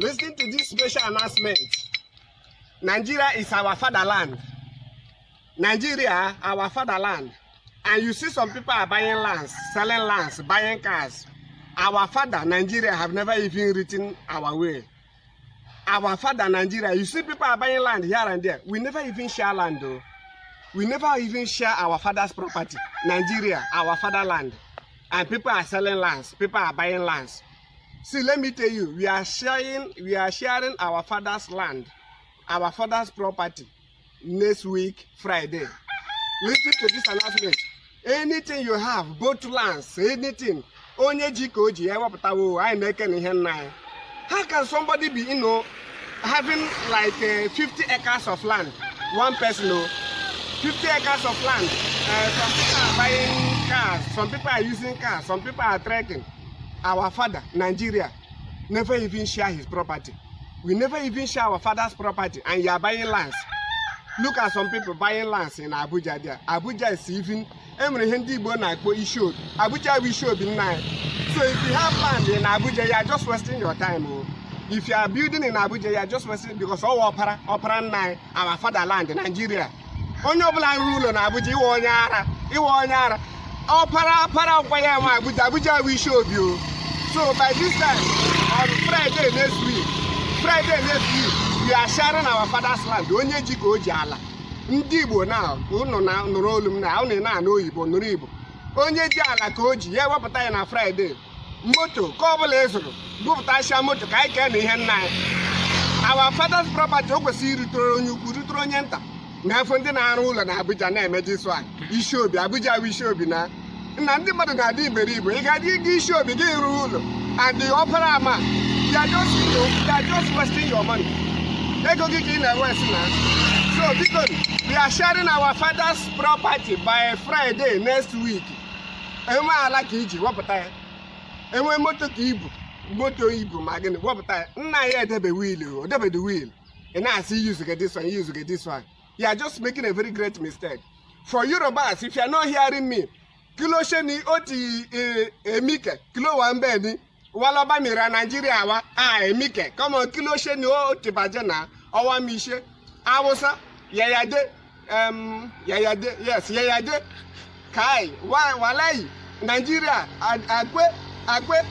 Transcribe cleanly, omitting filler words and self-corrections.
Listen to this special announcement. Nigeria is our fatherland. Nigeria, our fatherland. And you see some people are buying lands, selling lands, buying cars. Our father, Nigeria, have never even written our way. Our father, Nigeria, you see people are buying land here and there. We never even share land though. We never even share our father's property. Nigeria, our fatherland. And people are selling lands, people are buying lands. See, let me tell you, we are sharing our father's land, our father's property next week, Friday. Listen to this announcement. Anything you have, both lands, anything, onye jikoji, how can somebody be, having like 50 acres of land? One person, 50 acres of land. Some people are buying cars, some people are using cars, some people are trekking. Our father, Nigeria, never even share his property. We never even share our father's property, and you are buying lands. Look at some people buying lands in Abuja there. Abuja is even Abuja we show be nice. So if you have land in Abuja, you are just wasting your time. If you are building in Abuja, you are just wasting because all opera our fatherland in Nigeria. Onye obula rule na Abuja iwo onyara. Opera Abuja we show you. So by this time on Friday next week, we are sharing our father's land. Onye jiko oji ala. Ndị Igbo na unu na nụrụ olu m na unu na Igbo nụrụ Igbo. Onye ji ala ka oji ya wepụta ya na Friday. Moto ka ọbụla ezuru bupụta sha moto ka anyị kee na ihe nna anyị. Our father's property o kwesịrị irutoro onye ukwu rutoro onye nta. Na afọ ndị na-arụ ụlọ na Abuja na-emeji isu a. Ishiobi Abuja we Ishiobi na. Na ndị mmadụ na-adị iberibe. Ị ga-adị ịga Ishiobi gị ịrụ ụlọ. And the opera man, you are just wasting your money. They go get in the West now. So because we are sharing our father's property by Friday next week. Enwe ala ka iji wepụta ya. Enwe moto ka ibu. Moto ibu ma gịnị wepụta ya. Nna ya edebe wheel, the wheel. And now I see you get this one, you get this one. You are just making a very great mistake. For Yorubas, if you are not hearing me, kilo sheni oti emike, kilo wambeni. Waloba mira Nigeria wa emike kama kilo sheni o tibajena owa mishe awosa yayade yes yayade kai walai Nigeria agwe